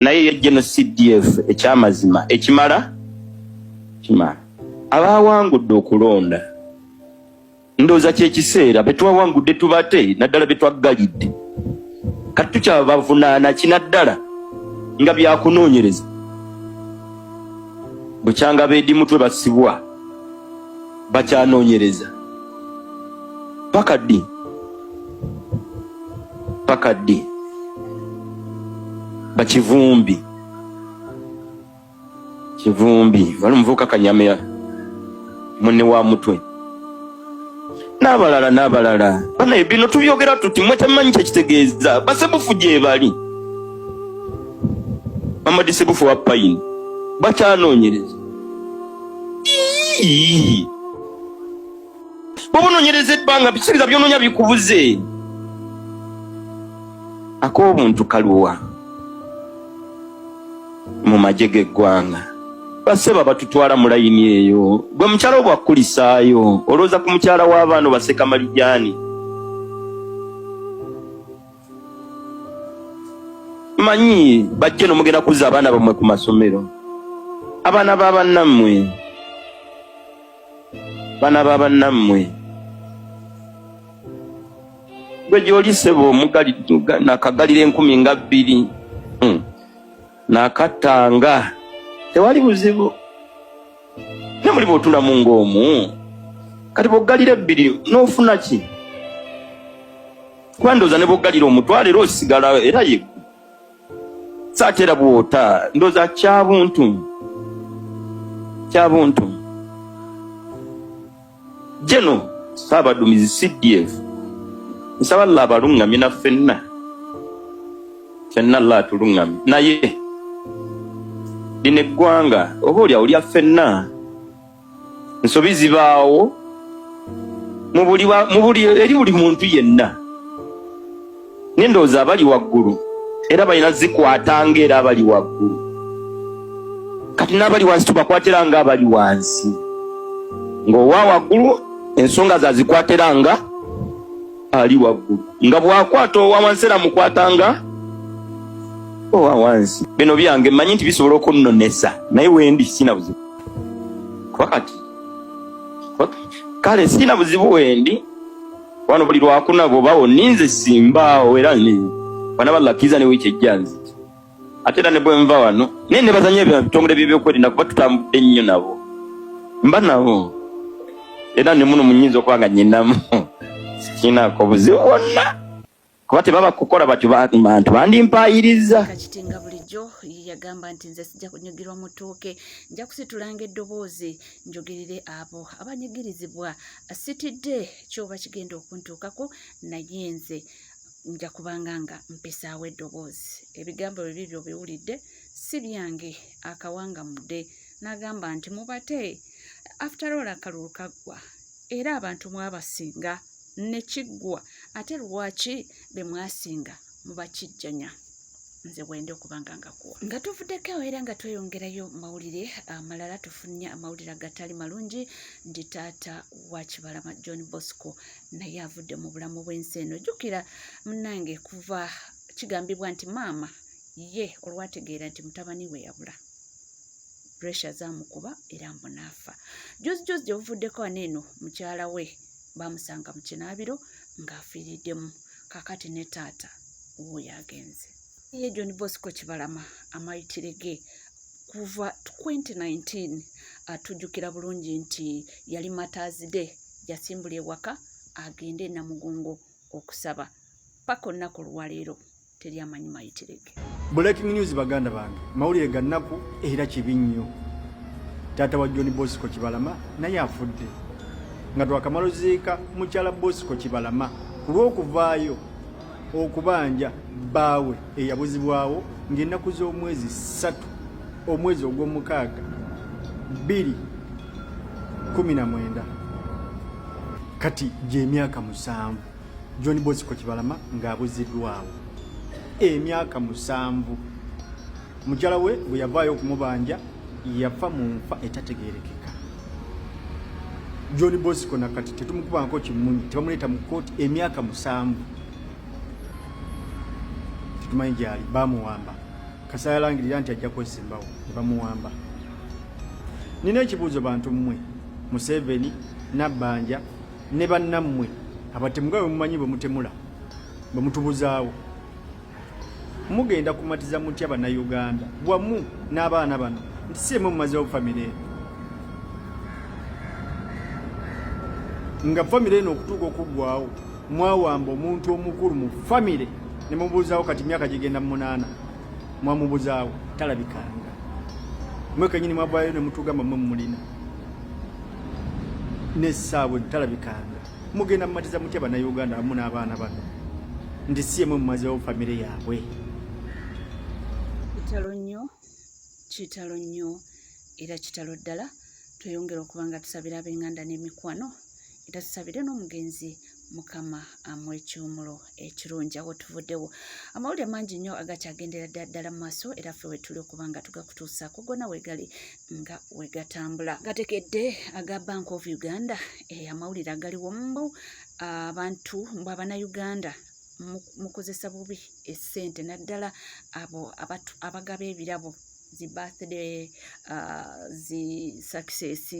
Naye ye General CDF ekyamazima ekimala kimala abawangudde okulonda ndowooza kyekiseera betwawangudde tubate naddala betwaggalidde kati tukyabavunaana kinaddala nga byakunoonyereza bukyanga beedi mutwe basibwa bakyanoonyereza paka ddi paka ddi bakivumbi kivumbi wali omuvubuka kanyama munne wa mutwe n'abalala n'abalala banaye bino tubyogera tuti mwe temumanyi kyekitegeeza basebufu gyebali mamadi sebufu wa payini bakyanoonyereza bwoba onoonyereza ebbanga biseera byonoonya bikubuze ak'obuntu kaluwa mu magye g'eggwanga baseba batutwala mu layini eyo gwe mukyala wo bwakkulisaayo olowooza ku mukyala w'abaana obaseka malijaani manyi bajje nomugenda kuzza abaana bamwe ku masomero abaana ba bannammwe baana ba bannammwe gwe gyoli sebo omugali nakagalira 20,000 nakattanga tewali buzibu ne muli bwotulamu ng'omu kati bwoggalira ebbiri n'ofuna ki kuba ndowooza ne bwoggalira omutwalo era osigala era ye saate era bwota ndowooza kyabuntu kyabuntu jeno saabadumizi cdf nsaba allah abalungamye na ffenna ffenna allah atulungamye naye lino eggwanga oba olyawo lya ffenna nsobi zibaawo mu buli eri buli muntu yenna naye ndowooza abali waggulu era balina zikwata nga era abali waggulu kati n'abali wansi tubakwatira nga abali wansi ng'owa waggulu ensonga zazikwatira nga ali waggulu nga bw'akwata owa wansi era mukwata nga owa wansi bino byange mmanyi nti bisobola okunnonesa naye wendi sina buzibu kuba kati kale sina buzibu wendi wano buli lwakuna bwobawo ninze simbaawo era bana balakiza ne wiiki ejja nzija ate era ne bwenva wano naye nebazanya ebyo bitongole byebyokwerinda kuba tutambudde nnyo nabo mba nabo era ne muno munyinza okuba nga nyinamu sikinako buzibu bwonna kuba tebaba kukola batyo bantu bandimpayiriza Kakiti nga bulijjo yagamba nti nze sijja kunyugirwa mutuuke nja kusitulanga eddoboozi njogerere abo abanyigirizibwa sitidde kyoba kigenda okuntuukako naye nze nja kubanga nga mpisaawo eddoboozi ebigambo bye bibyo biwulidde si byange akawanga mudde n'agamba nti mubate after all akalulu kaggwa era abantu mwabasinga ne kiggwa ate lwaki be mwasinga mubakijjanya nze bwende okubanga nga kuwa nga tuvuddeko awo era nga tweyongerayo mawulire amalala tufunye amawulire agatali malungi nti taata wa Kibalama John Bosco naye avudde mu bulamu bw'ensi eno jjukira munange kuva kigambibwa nti maama ye olwategeera nti mutabani we yabula pressure zamukuba era mbu n'afa juzi juzi gye buvuddeko wano eno mukyala we bamusanga mu kinaabiro ng'afiiriddemu kakati ne taata wuuyo agenze ye John Bosco Kibalama amayitire ge kuva 2019 atujjukira bulungi nti yali mataazide yasimbula ewaka agende e Namugongo okusaba paka olunaku olwaleero teri amanyi mayitire ge. Breaking news baganda bange, mawulire ga nnaku era kibi nnyo. Taata wa John Bosco Kibalama naye afudde nga twakamala oziika mukyala Bosco Kibalama ku lw'okuvaayo okubanja bbaawe eyabuzibwawo ng'ennaku z'omwezi ssatu omwezi ogw'omukaaga 2019 kati gy'emyaka 7 John Bosco Kibalama ng'abuziddwawo emyaka 7 mukyala we bwe yavaayo okumubanja yafa mu nfa etategeerekeka. John Bosco nakati tetumukubanko kimunyi tebamuleeta mu kkooti emyaka 7 tetumanyi gyali bamuwamba. Kasaya alangirira nti ajja kwesimbawo ne bamuwamba. Nina ekibuuzo bantu mmwe, Museveni, Nabbanja ne bannammwe abatemu nga bwe mumanyi bwe mutemula, bwe mutubuzaawo. Mugenda kumatiza mutya Bannayuganda wamu n'abaana bano nti si emwe mumazeewo famire eno? Nga famire eno okutuuka okuggwawo mwawamba omuntu omukulu mu famire ne mubuuzaawo kati myaka gigenda mu munaana mwamubuzaawo talabikanga. Mwe kenyini mwavaayo ne mutugamba mwe mumulina n'essaawa eno talabikanga. Mugenda mumatiza mutya Bannayuganda wamu n'abaana bano nti si yemwe mumazeewo famire yaabwe? Kitalo nnyo, kitalo nnyo era kitalo ddala. Tweyongere okuba nga tusabira ab'enganda n'emikwano era tusabire n'omugenzi Mukama amuwe ekiwumulo ekirungi. Awo tuvuddewo amawulire mangi nnyo agakyagendera ddala ddala mu maaso era ffe wetuli okuba nga tugakutuusaako gonna wegali nga wegatambula. Gatekedde aga Bank of Uganda amawulire agaliwo mbu abantu mbu abanauganda mukozesa bubi essente naddala abo abagaba ebirabo zi birthday zi success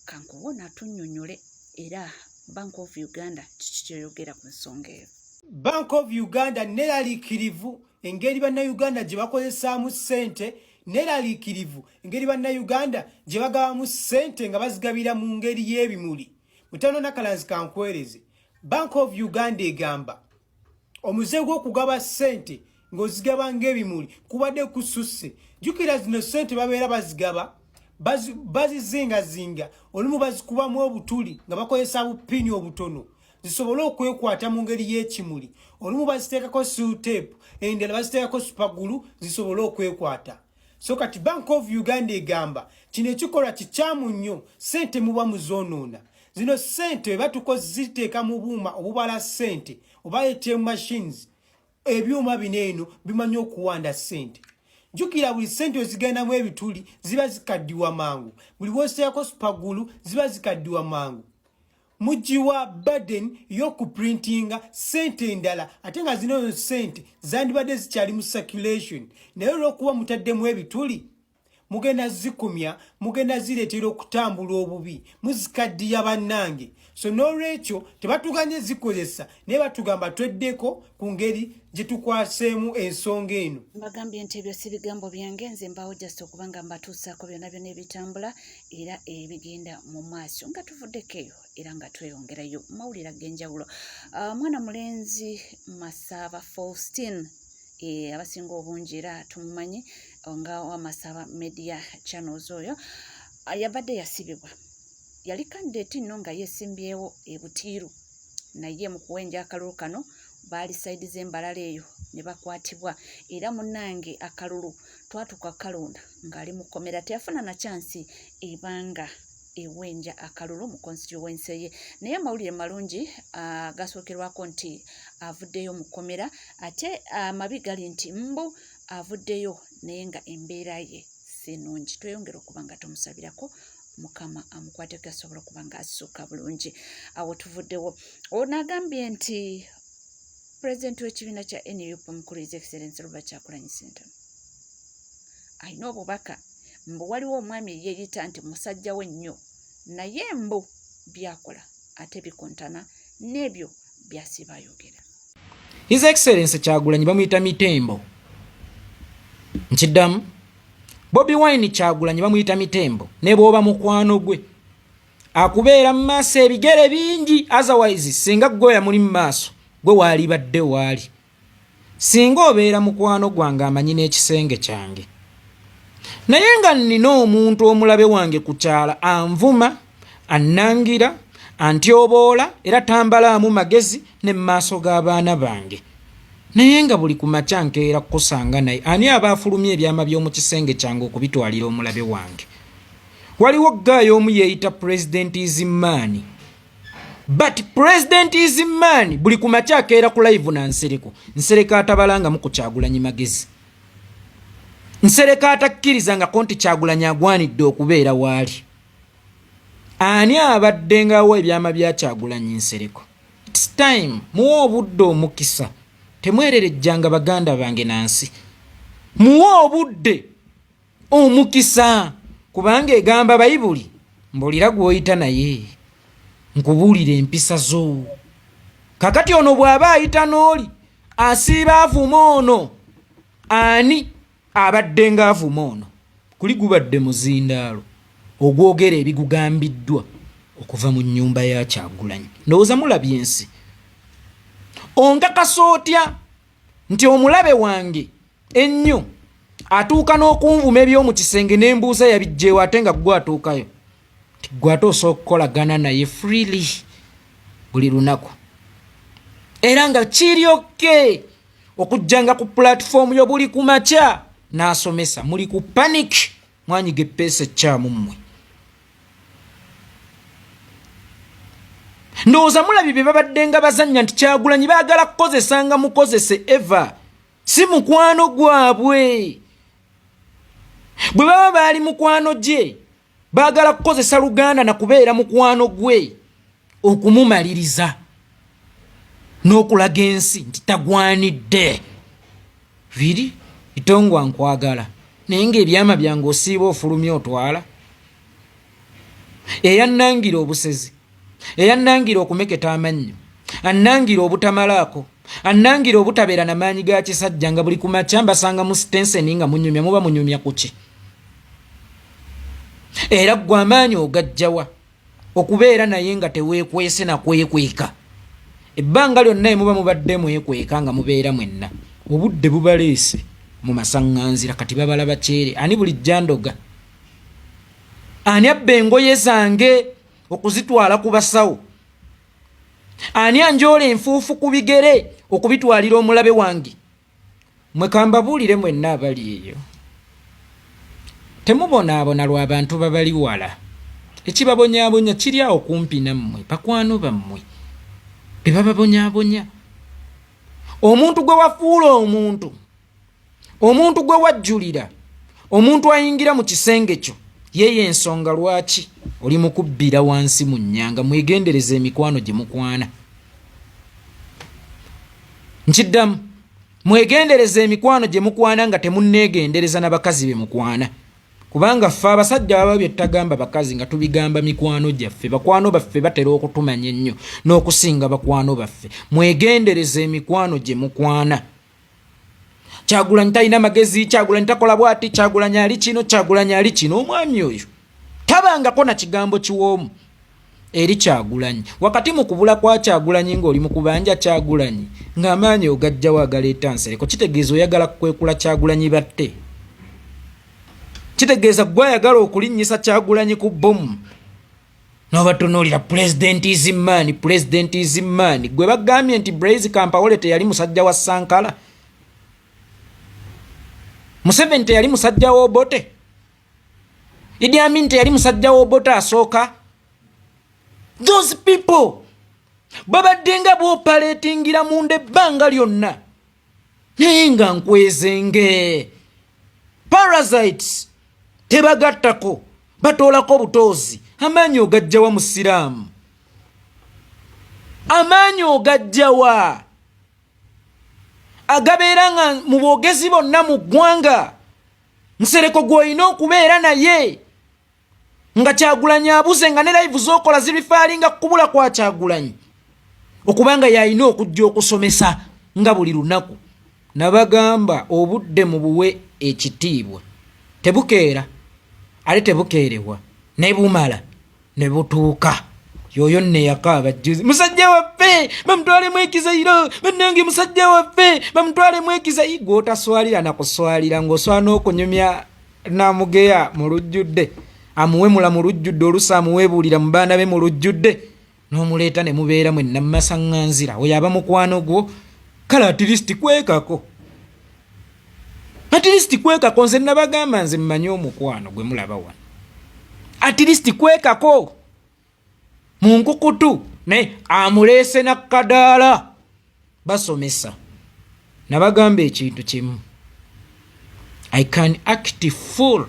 kankuwona atunyonyole era Bank of Uganda kiki kyoyogera ku nsonga eyo? Bank of Uganda neraliikirivu engeri bannayuganda gye bakozesaamu ssente, neraliikirivu engeri bannayuganda gye bagabamu ssente nga bazigabira mu ngeri y'ebimuli. Mutano Nakalanzi kankwereze. Bank of Uganda egamba omuze gw'okugaba ssente ng'ozigaba ng'ebimuli kubadde kususse. Jjukira zino ssente babeera bazigaba bazizingazinga, olumu bazikubamu obutuli nga bakozesa bupini obutono zisobole okwekwata mu ngeri y'ekimuli, olumu baziteekako seal tape, endala baziteekako supagulu zisobole okwekwata. So kati Bank of Uganda egamba kino ekikolwa kikyamu nnyo, ssente muba muzoonoona. Zino ssente bwe batukoziteeka mu buuma obubala ssente oba ATM machines, ebyuma bino eno bimanyi okuwanda ssente. Jjukira buli ssente ozigendamu ebituli ziba zikaddiwa mangu, buli w'oseeko supagulu ziba zikaddiwa mangu. Mugiwa burden y'okuprintinga ssente endala ate nga zino ssente zandibadde zikyali mu circulation, naye olw'okuba mutaddemu ebituli mugenda zikumya, mugenda zireetera okutambula obubi, muzikaddiya bannange. So n'olwekyo tebatuganye zikozesa, naye batugamba tweddeko ku ngeri gye tukwaseemu ensonga eno. Mbagambye nti ebyo si bigambo byange, nze mbaawo just okuba nga mbatuusaako byonna byonna ebitambula era ebigenda mu maaso nga tuvuddeko eyo era nga tweyongerayo mu mawulire ag'enjawulo. Mwana mulenzi Masaba Faustin, abasinga obungi era tumumanyi nga wa Masaba Media Channels, oyo yabadde yasibibwa, yali candidate nno nga yeesimbyewo e Butiiru, naye mu kuwenja akalulu kano baali sayidi z'embalala eyo ne bakwatibwa, era munnange akalulu twatuuka kalonda ng'ali mu kkomera, teyafuna na kyansi ebanga ewenja akalulu mu constituency ye. Naye amawulire malungi gasookerwako nti avuddeyo mu kkomera, ate amabi gali nti mbu avuddeyo naye nga embeera ye si nnungi. Tweyongere okuba nga tumusabirako Mukama amukwateko asobole okuba nga assuuka bulungi. Awo tuvuddewo. Ono agambye nti pulezidenti w'ekibiina kya NUP omukulu His Excellency Robert Kyagulanyi Ssentamu alina obubaka mbu waliwo omwami eyeeyita nti musajja we nnyo, naye mbu byakola ate bikontana n'ebyo by'asiiba ayogera. His Excellency Kyagulanyi bamuyita Mitembo. Nkiddamu, Bobi Wine Kyagulanyi bamuyita Mitembo, ne bw'oba mukwano gwe akubeera mu maaso ebigere bingi, otherwise singa gwe yamuli mu maaso gwe waalibadde waali. Singa obeera mukwano gwange amanyi n'ekisenge kyange, naye nga nnina omuntu omulabe wange ku kyalo anvuma, annangira, antyoboola era tambalaamu magezi ne mu maaso g'abaana bange, naye nga buli ku makya nkeera kukusanga naye, ani aba afulumya ebyama by'omu kisenge kyange okubitwalira omulabe wange? Waliwo ggaayo omu yeeyita President is man, but President is man buli ku makya akeera ku live na Nsereko. Nsereko atabalangamu ku Kyagulanyi magezi, Nsereko atakkiriza ngako nti Kyagulanyi agwanidde okubeera waali. Ani abadde ngawo ebyama bya Kyagulanyi? Nsereko. It's time muwe obudde omukisa, temwererejjanga baganda bange nansi. Muwe obudde omukisa, kubanga egamba Bayibuli, mbulira gw'oyita naye nkubuulira empisa zo. Kakati ono bw'aba ayita n'oli asiiba avuma ono, ani abadde nga avuma ono? Kuli gubadde muzindaalo ogwogera ebigugambiddwa okuva mu nnyumba ya Kyagulanyi. Ndowooza mulabye ensi. Onkakasa otya nti omulabe wange ennyo atuuka n'okunvuma eby'omu kisenge ne mbuuza yabijjeewo, ate nga ggwe atuukayo nti ggwe ate osobola okukolagana naye freely buli lunaku, era nga kiri okke okujjanga ku pulatifoomu yo buli ku makya n'asomesa. Muli ku panic, mwanyiga eppeesa ekkyamu mmwe. Ndowooza mulabye bye babadde nga bazannya nti Kyagulanyi baagala kukozesanga mukozese eva si mukwano gwabwe. Bwe baba baali mukwano gye, baagala kukozesa Luganda na kubeera mukwano gwe okumumaliriza n'okulaga ensi nti tagwanidde. Biri itongwa nkwagala, naye ng'ebyama byange osiiba ofulumya otwala. Eyannangira obusezi, eyannangira okumeketa amannyo, annangira obutamalaako, annangira obutabeera na maanyi ga kisajja, nga buli ku makya mbasanga mu sitenseni nga munyumya. Muba munyumya ku ki? Era ggwe amaanyi ogajjawa okubeera naye nga teweekwese na kwekweka? Ebbanga lyonna emuba mubadde mwekweka nga mubeera mwenna, obudde bubaleese mu masaŋŋanzira. Kati babalaba kyere. Ani bulijjo andoga? Ani abba engoye zange okuzitwala ku basawo? Ani anjoola enfuufu ku bigere okubitwalira omulabe wange? Mwe kambabuulire mwenna abali eyo, temubonaabona lwa bantu babali wala. Ekibabonyaabonya kiri awo kumpi nammwe, bakwano bammwe be bababonyaabonya. Omuntu gwe wafuula omuntu, omuntu gwe wajjulira, omuntu ayingira mu kisenge kyo, yeyo ensonga lwaki oli mu kubbira wansi mu nnyanga. Mwegendereze emikwano gye mukwana. Nkiddamu, mwegendereze emikwano gye mukwana nga temunneegendereza na bakazi be mukwana, kubanga ffe abasajja baba bye tutagamba bakazi nga tubigamba mikwano gyaffe. Bakwano baffe batera okutumanya ennyo n'okusinga bakwano baffe. Mwegendereze emikwano gye mukwana. Kyagulanyi talina magezi, Kyagulanyi takola bwati, Kyagulanyi ali kino, Kyagulanyi ali kino. Omwami oyo tabangako na kigambo kiwoomu eri Kyagulanyi. Wakati mu kubula kwa Kyagulanyi ng'oli mu kubanja Kyagulanyi, ng'amaanyi ogajjawo agaleeta Nsereko, kitegeeza oyagala kukwekula Kyagulanyi batte. Kitegeeza gwe ayagala okulinnyisa Kyagulanyi ku bbomu n'obatunuulira. President is man, president is man. Gwe bagambye nti Blaise Kampawole teyali musajja wa Sankara, Museveni teyali musajja wa Obote, Idi Amin teyali musajja wa Obote asooka. Those people babadde nga bwopaleetingira munda ebbanga lyonna, naye nga nkwezenge parasites tebagattako, batoolako obutoozi. Amaanyi ogajjawa musiraamu? Amaanyi ogajjawa agabeera nga mu boogezi bonna mu ggwanga Nsereko gw'olina okubeera naye nga Kyagulanyi abuze, nga ne live z'okola zirifaalinga kukubula kwa Kyagulanyi, okubanga yalina okujja okusomesa nga buli lunaku? Nabagamba obudde mubuwe ekitiibwa, tebukeera ate tebukeerewa, ne bumala ne butuuka. Yoyo nno eyakaaba jjuzi, musajja waffe bamutwalemu ekizayiro, bannange musajja waffe bamutwalemu ekizayi. Gw'otaswalira na kuswalira ng'oswala n'okunyumya namugeya mu lujjudde, amuwemula mu lujjudde, oluusi amuweebuulira mu baana be mu lujjudde, n'omuleeta ne mubeera mwenna mu masaŋŋanzira. Oyo aba mukwano gwo? Kale atilisiti kwekako, atilisiti kwekako. Nze nabagamba, nze mmanyi omukwano gwe mulaba wano. Atilisiti kwekako mu nkukutu, naye amuleese na kadaala basomesa. Nabagamba ekintu kimu, I can act full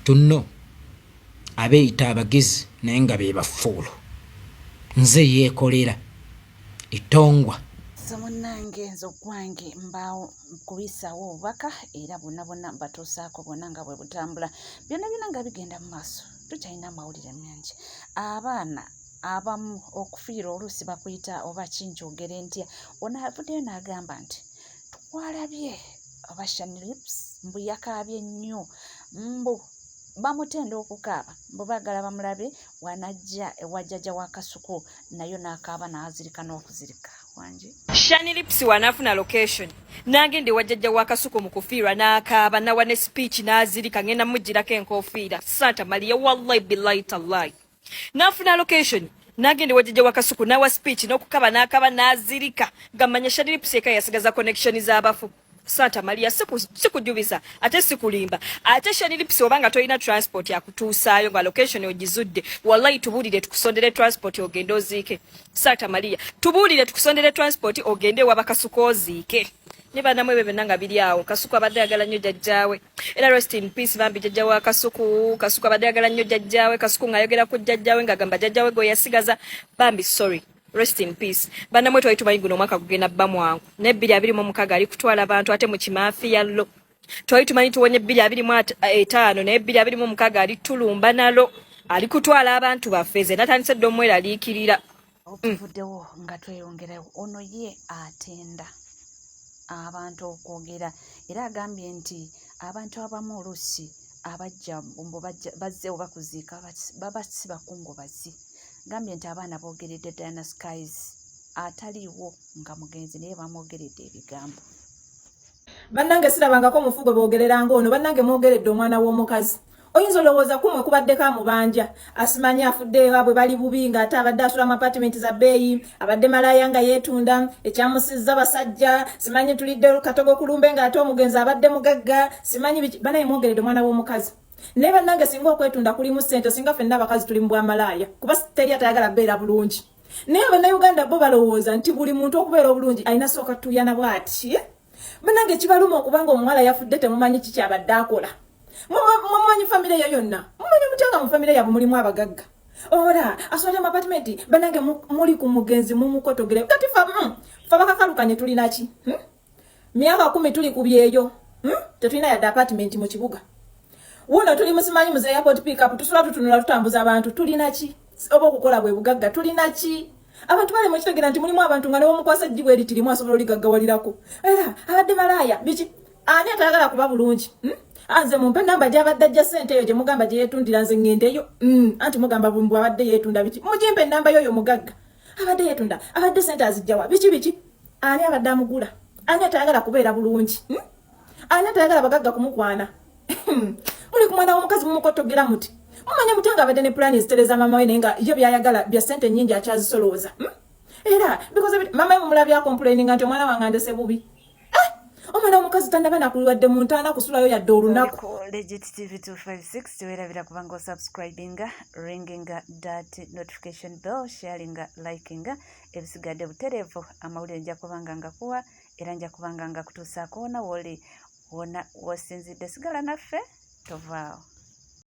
to know abeeyita abagezi naye nga be bafuulu. Nze yeekolera itongwa. So munnange, nze ogwange mbaawo kubisaawo obubaka, era bwonna bwonna mbatuusaako bwonna nga bwe butambula, byonna byonna nga bigenda mu maaso. Tukyalina amawulire mangi. Abaana abamu okufiira oluusi bakuyita oba kinkyogere ntya. Ono avuddeyo n'agamba nti twalabye oba Shani Lips mbu yakaabye nnyo, mbu bamutenda okukaaba, mbu baagala bamulabe wanajja ewa jjajja wa Kasuku nayo n'akaaba n'azirika n'okuzirika. Wangi. Shani Lips wanaafuna location n'agenda ewa jjajja wa Kasuku mu kufiirwa n'akaaba nawa ne speech n'azirika, ngenda mugirako enkofiira. Santa Maria, wallahi billahi tallahi, n'afuna location n'agenda ewa jjajja wa Kasuku n'awa speech n'okukaba n'akaba n'azirika, gamanya Shani Lips eka yasigaza connection z'abafu. Santa Maria, sikujubiza ate sikulimba. Ate Shani Lips, obanga tolina transport yakutuusaayo nga location ogizudde, wallahi tubuulire tukusondere transport ogende oziike. Santa Maria, tubuulire tukusondere transport ogende ewa Bakasuku oziike ne bannamwe ebyo byonna nga biri awo. Kasuku abadde ayagala nnyo jjajjaawe, era rest in peace bambi jjajja wa Kasuku. Kasuku abadde ayagala nnyo jjajjaawe. Kasuku ng'ayogera ku jjajjaawe ng'agamba jjajjaawe gwe yasigaza. Bambi sorry, rest in peace bannamwe. Twali tumanyi guno omwaka gugenda bba mwangu, naye 2026 ali kutwala abantu ate mu kimaafiya lo. Twali tumanyi tuwonye 2025, naye 2026 ali tulumba nalo, ali kutwala abantu baffe. Ze natandise dde omweraliikirira. Tuvuddewo nga tweyongerayo. Ono ye atenda abantu okwogera, era agambye nti abantu abamu oluusi abajja mbu bazze oba kuziika baba si bakungubazi. Gambye nti abaana boogeredde Diana Skies ataliiwo nga mugenzi, naye bamwogeredde ebigambo. Bannange, sirabangako mufu gwe boogereranga ono. Bannange, mwogeredde omwana w'omukazi. Oyinza olowooza kumwe kubaddeko amubanja, asimanyi afudde ewaabwe bali bubi, ng'ate abadde asula mu apartment za bbeeyi, abadde malaaya nga yeetunda, ekyamusizza basajja, simanyi tulidde katogo kulumbe, ng'ate omugenzi abadde mugagga, simanyi biki. Banaye, mwogeredde omwana w'omukazi. Naye bannange, singa okwetunda kulimu ssente, singa ffenna abakazi tuli mu bwamalaaya, kuba teri atayagala beera bulungi. Naye Abannayuganda bo balowooza nti buli muntu okubeera obulungi alina sooka tuyana bw'ati. Bannange, kibaluma okubanga omuwala yafudde, temumanyi kikyabadde akola. Mumanyi famire eyo yonna? Mumanyi mutya nga mu famire yabwe mulimu abagagga? Ora aswalya mu apartment. Bannange, muli ku mugenzi mumukotogere. Kati fa fa bakakalukanye tulinaki? Myaka 10 tuli ku byeyo, Tetulina yadde apartment mu kibuga wuno. Tuli musimanyi mu airport pickup, tusula tutunula, tutambuza abantu. Tulina ki? Oba okukola bwe bugagga, tulina ki? Abantu bali mukitegera nti mulimu abantu nga newomukwasa ejjibu eritirimu asobola oligaggawalirako. Era abadde malaaya biki? Ani atayagala kuba bulungi, Anze mumpe namba gyabadde ajja ssente eyo gye mugamba gye yeetundira, nze ŋŋendeyo. Anti mugamba bumbu abadde yeetunda biki? Mugimpe enamba y'oyo mugagga abadde yeetunda, abadde ssente azijjawa, biki biki? Ani abadde amugula? Ani atayagala kubeera bulungi, Ani atayagala bagagga kumukwana? Muli ku mwana w'omukazi mumukotogera muti. Mumanye mutya nga abadde ne pulaani ezitereza maama we, naye nga ye byayagala bya ssente nnyingi akyazisolooza, Era because maama we mumulabye acomplaininga nti omwana wange andese bubi. Ah! Omwana w'omukazi tannaba nakuwadde mu ntaana kusulayo yadde olunaku. Legit TV 256, tewerabira kubanga osubscribinga, ringinga that notification bell, sharinga, likinga. Ebisigadde butereevu. Amawulire nja kubanga ngakuwa, era nja kubanga ngakutuusaako wona woli, wona wosinzidde. Sigala naffe, tovaawo.